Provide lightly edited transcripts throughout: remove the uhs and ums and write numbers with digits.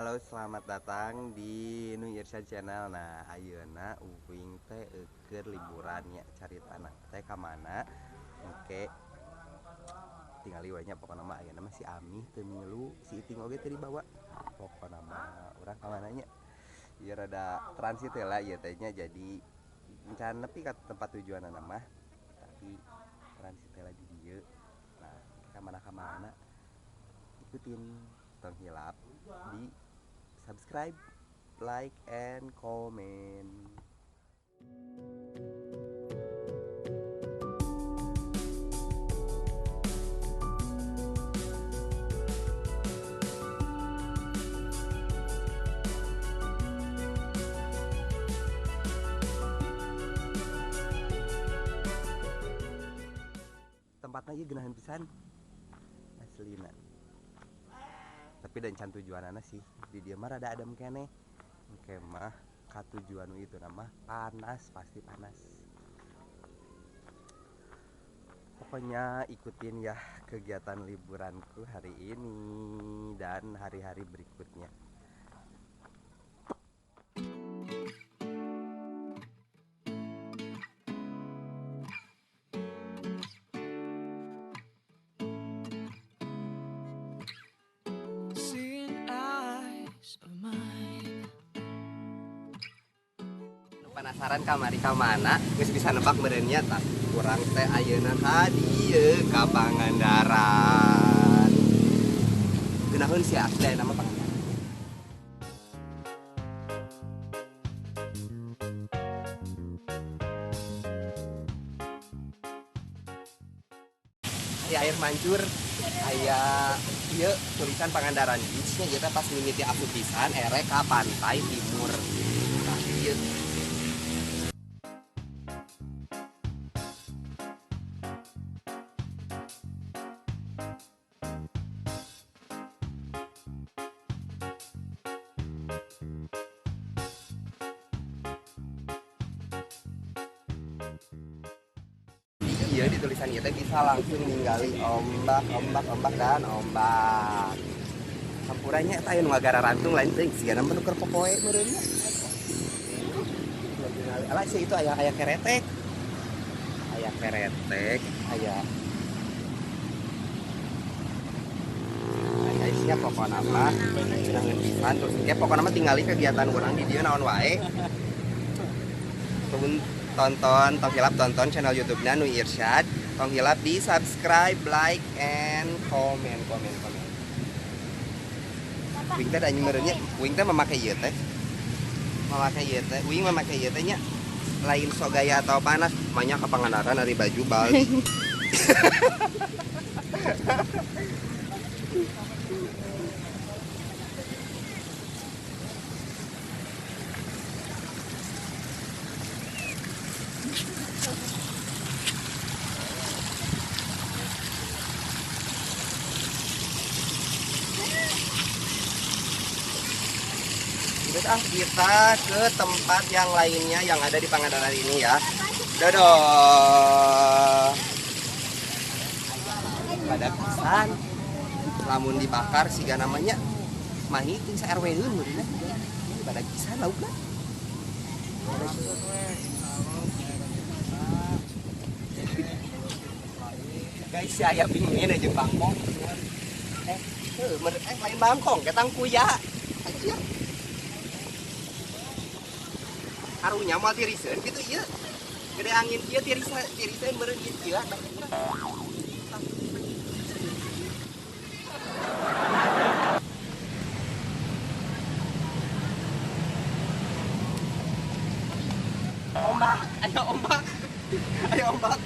Halo, selamat datang di Nui Irsyad Channel. Nah, ayeuna uing teh keur liburan nya, caritana teh ka mana? Oke. Tingali we nya pokona mah ayeuna mah si Amih teu milu, si Iting oge teu dibawa. Pokona mah urang ka mana nya? Ieu rada transit heula ieu teh nya, jadi encan nepi ka tempat tujuanana mah, tapi transit heula di dieu. Nah, ka mana-ka mana? Ikutin, tong hilap di subscribe, like, and comment. Tempatnya ieu geunahan pisan aslina. Tapi dan can tujuanana sih di dieu mah rada adem keneh. Engke mah ka tujuan itu nama panas, pasti panas. Pokoknya ikutin ya kegiatan liburanku hari ini dan hari-hari berikutnya. Penasaran kamari ka mana? Geus bisa nebak meureunnya tah. Urang teh ayeuna ka dieu ka Pangandaran. Geunaheun sih asli nama Pangandaran. Aya air mancur, aya ieu tulisan Pangandaran Beach nya ieu teh pas mimiti asup pisan erek ka pantai timur. Tah ieu. Iya, di tulisan kita bisa langsung ninggali ombak, ombak, ombak, dan ombak. Campurannya eta aya nu ngagararantung lain teuing sigana mah nu keur popoe meureun nya. Alah sih itu aya aya keretek. Aya keretek, aya aya isinya pokona mah geunaheun pisan terus engke pokona mah tingali kegiatan urang di dieu naon wae. Tonton, tong hilap tonton channel YouTube-nya Nui Irsyad. Tong hilap di subscribe, like, and comment, comment, comment. Wing teh da meureunnya, wing teh memakai ieu teh. Memakai ieu teh, wing memakai ieu teh nya lain sok gaya atau panas, banyak ke Pangandaran dari baju Bali. Kita ke tempat yang lainnya yang ada di Pangandaran ini ya. Dadah. Pada pisan lamun dibakar siga namanya mahi ting sa RW heun meureunna. Pada pisan laukna. Guys, si aya pingin aja bangkong. Lain bangkong, ketang kuya. Anjir. Karunya moal tiriseun kitu ieu. Gede angin kieu tiriseun meureun kieu. Ombak, ayo ombak. Ayo ombak.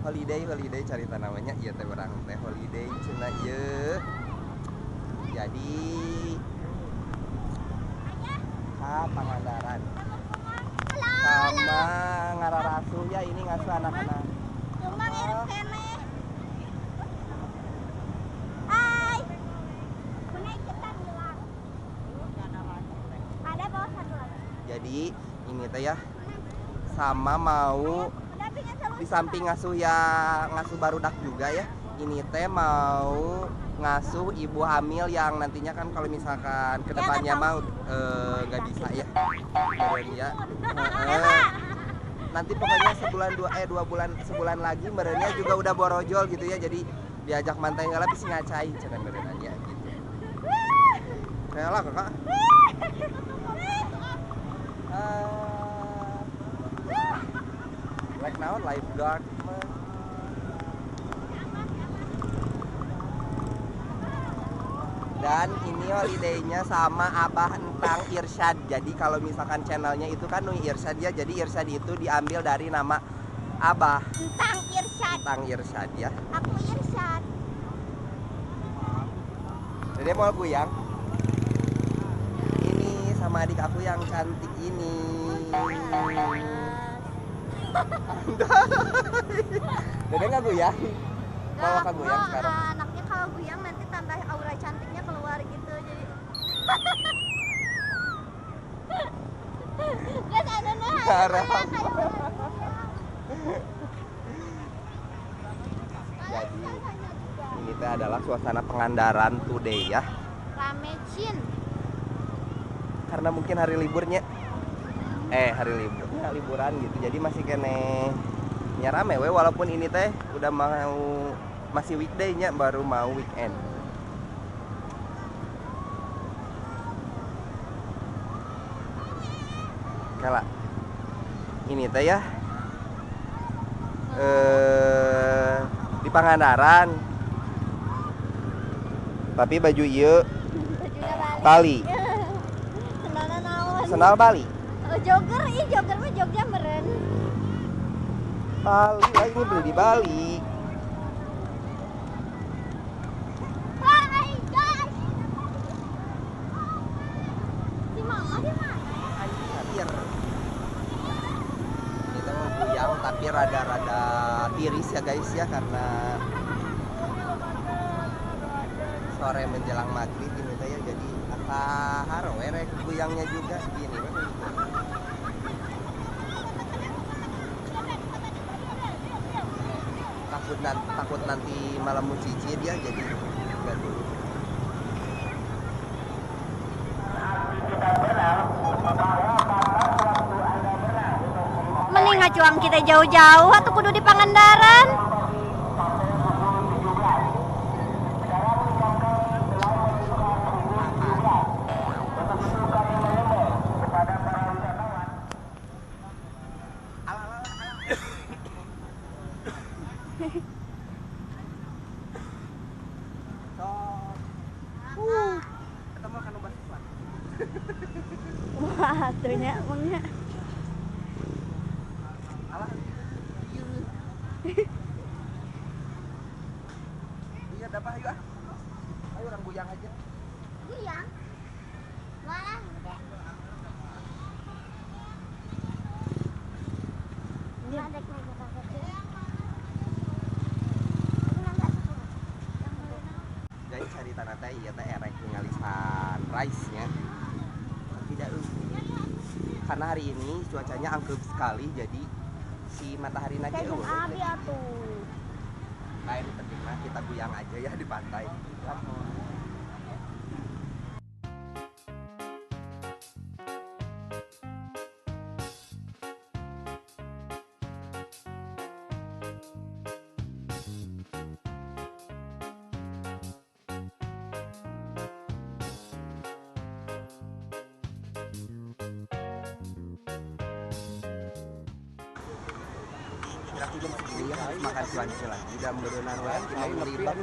Holiday, holiday carita namanya ieu teh urang teh holiday cenah ieu. Jadi ka Pangandaran sama ngararasu ya, ini ngasuh anak-anak. Cuma ngirim keneh. Hai. Punya ikutan hilang. Ada bawa satu lagi. Jadi ini teh ya sama mau di samping ngasuh ya, ngasuh barudak juga ya. Ini teh mau ngasuh ibu hamil yang nantinya kan kalau misalkan kedepannya mau nggak bisa ya, meren ya. Nanti pokoknya sebulan dua bulan sebulan lagi merennya juga udah borojol gitu ya, jadi diajak mantai nggak bisa ngacai cenah merenan ya gitu. Kayak lah kakak. Like now lifeguard mah. Dan ini holiday-nya sama Abah Entang Irsyad. Jadi kalau misalkan channelnya itu kan Nui Irsyad ya. Jadi Irsyad itu diambil dari nama Abah Entang Irsyad. Entang Irsyad ya. Aku Irsyad. Jadi mau goyang. Ini sama adik aku yang cantik ini. Dede nggak goyang? Mau ke goyang sekarang? Anaknya kalau goyang nanti tambah aura cantiknya keluar gitu, jadi. Guys, ada nah. Jadi ini teh adalah suasana Pangandaran today ya. Rame cin. Karena mungkin hari liburnya, hari liburnya liburan gitu, jadi masih kene rame we, walaupun ini teh udah mau masih weekday-nya, baru mau weekend. Kala ini teh ya di Pangandaran, tapi baju ieu Bali. Sendal Bali. Oh, jogger, ih jogger mah Jogja meren. Bali, lah ini beli di Bali. Hai guys. Si mama di mana? Anjir. Kita mau goyang tapi rada-rada tiris ya guys ya, karena sore menjelang maghrib ini teh ya, jadi asa haro rek goyangnya juga gini. Takut nanti malam mucicir ya, jadi enggak dulu. Mending ngacuang kita jauh-jauh atau kudu di Pangandaran. Wah, tuhnya emangnya. Iya, dapat ayo ah. Ayo orang goyang aja. Goyang? Malah udah. Guys, cari tanah teh ieu teh erek ningali sunrise-nya. Tidak karena hari ini cuacanya angkep sekali, jadi si matahari naik jauh. Lain penting mah kita goyang aja ya di pantai. Aku jam segini ya harus makan cuanci lagi dan berenang lagi mau ngeribak.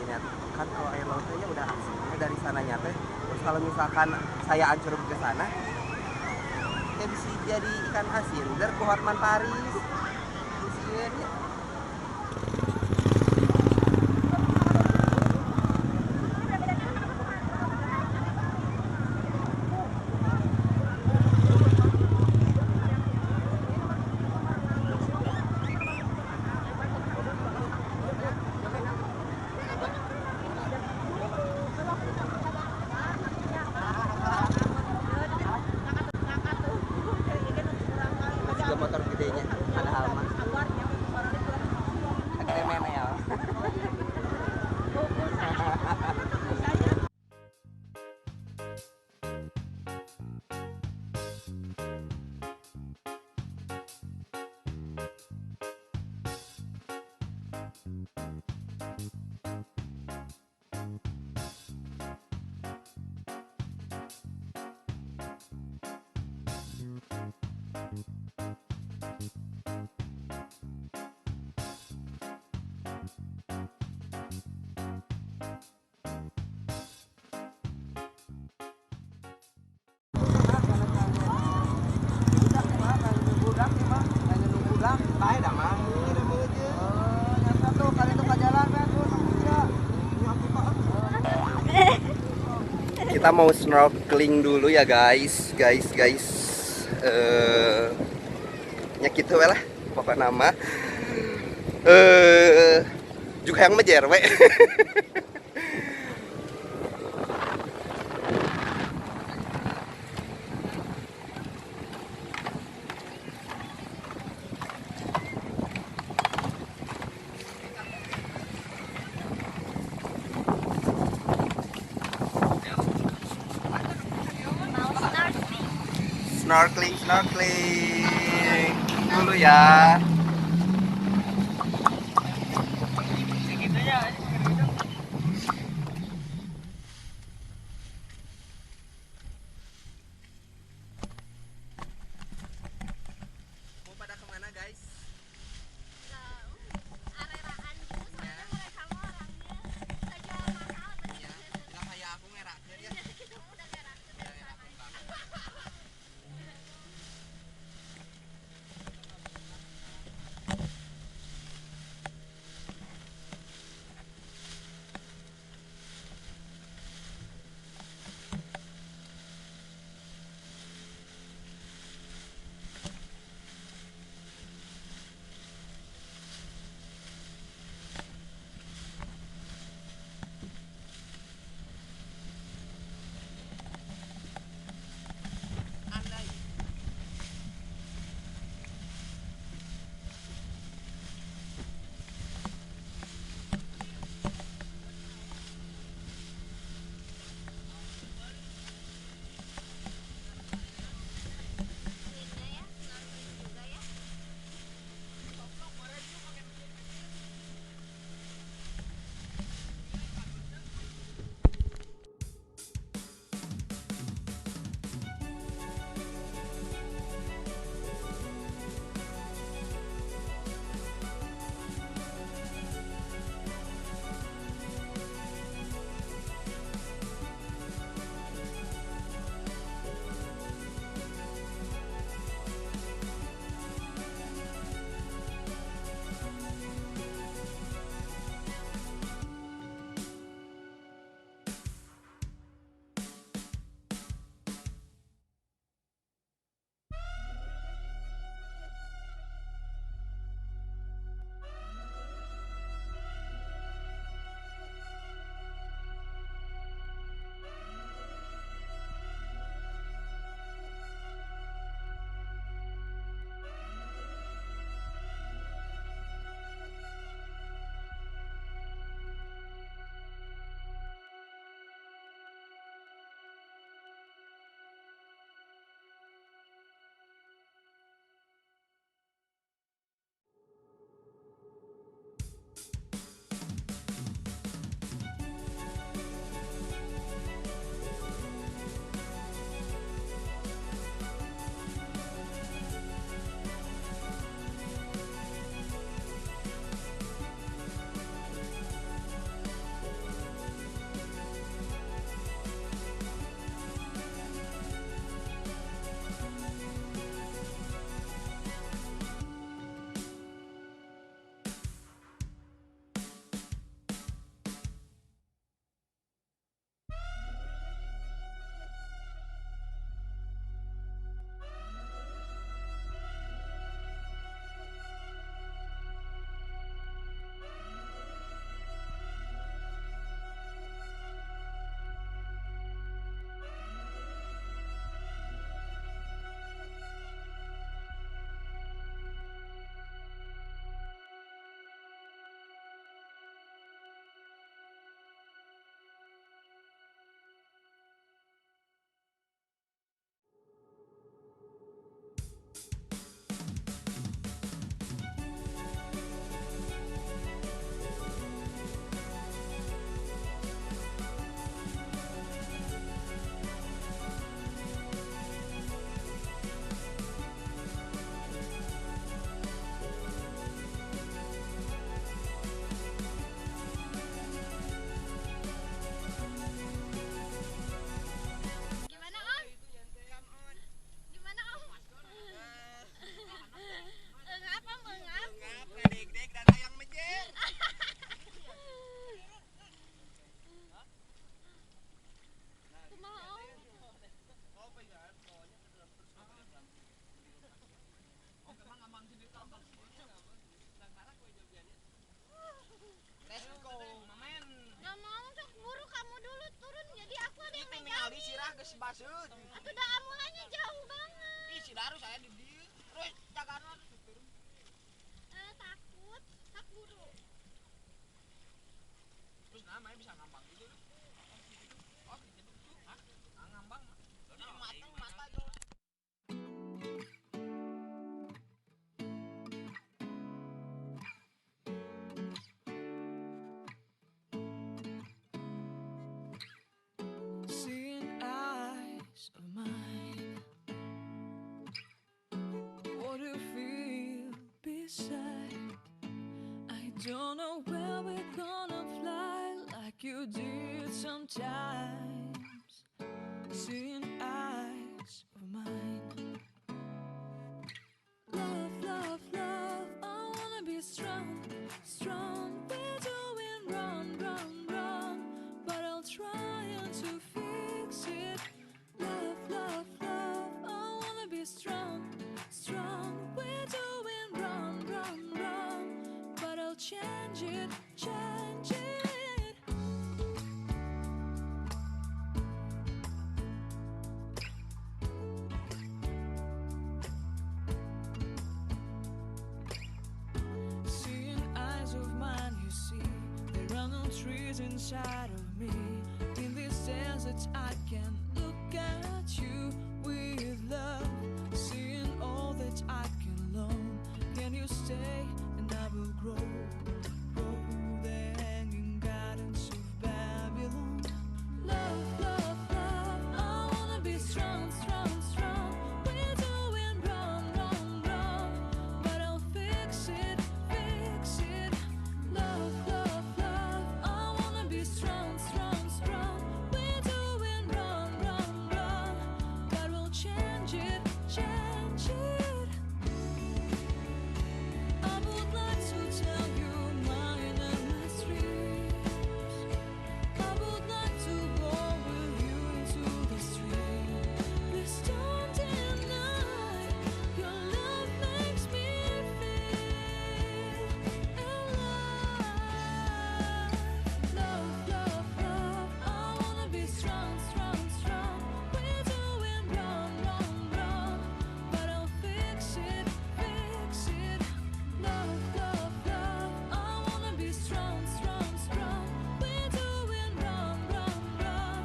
Ini kan kalau air lautnya udah asinnya dari sananya teh. Terus kalau misalkan saya ancur ke sana, ya bisa jadi ikan asin. Der ku Hotman Paris. Sieun ya. Motor gedenya padahal mah gede menel. Kita mau snorkeling dulu ya guys, guys. Nya kitu we lah pokokna mah. Juga yang mejer we. Snorkeling dulu ya. Mau pada kemana guys? Areraan gitu, soalnya mereka mah orangnya bisa jual mahal. Ya, nggak kayak aku ngerakeun ya. Kita udah ngerakeun dari sana. Ah geus baseut. Atuh da amulanya jauh banget. Ih si Daru saya di dieu. Terus jagana takut, tak buru. Terus namanya bisa ngambang gitu. Oh, gitu. Hah? Ngambang mah. Mateng mata jauh. Seeing eyes of mine, what do you feel beside? I don't know where we're gonna fly like you did sometimes. Seeing eyes of mine. Love, love, love, I wanna be strong, strong. We're doing wrong, wrong, wrong, but I'll try to fix it. Love, love, love, I wanna be strong, strong. We're doing wrong, wrong, wrong, but I'll change it, change it. Seeing eyes of mine, you see, there are no trees inside of me. In this desert, I can look at you with love. Seeing all that I can learn, can you stay and I will grow, grow the hanging gardens of Babylon. Love, love, love, I wanna be strong, strong, strong. We're doing wrong, wrong, wrong, but I'll fix it, fix it. Love, love, love, I wanna be strong, strong, strong. We're doing wrong, wrong, wrong, but we'll change it, change it. I would like to tell you mine and my dreams. I would like to go with you into the stream. Please don't deny your love makes me feel alive. Love, love, love, I wanna be strong, strong, strong. We're doing wrong, wrong, wrong, but I'll fix it, fix it. Love, love, love, I wanna be strong, strong, strong. We're doing wrong, wrong, wrong,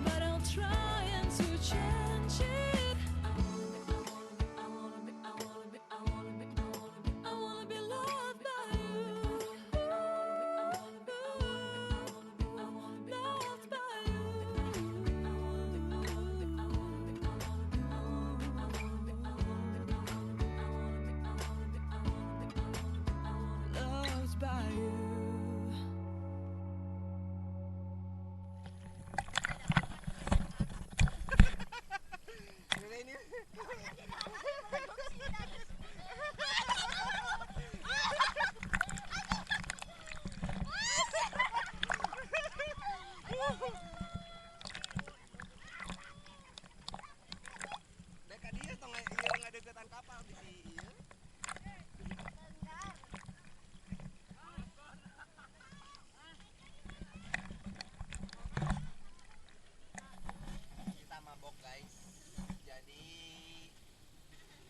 but I'll try and to change it. I wanna be, I wanna be, I wanna be, I wanna be, I wanna be loved by you. Loved by you. Loved by you. Ini Dek dia tong ieu ngadeukeutan kapal bisi ieu. Kita mabok guys. Jadi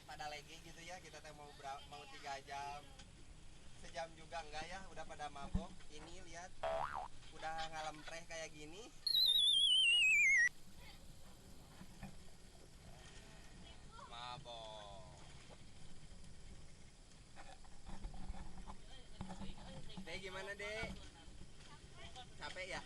pada lagi gitu ya, kita teh mau mau 3 jam. Sejam juga enggak ya, udah pada mabok. Ini lihat udah ngalempreh kayak gini. Mabok. Dek gimana, Dek? Capek ya?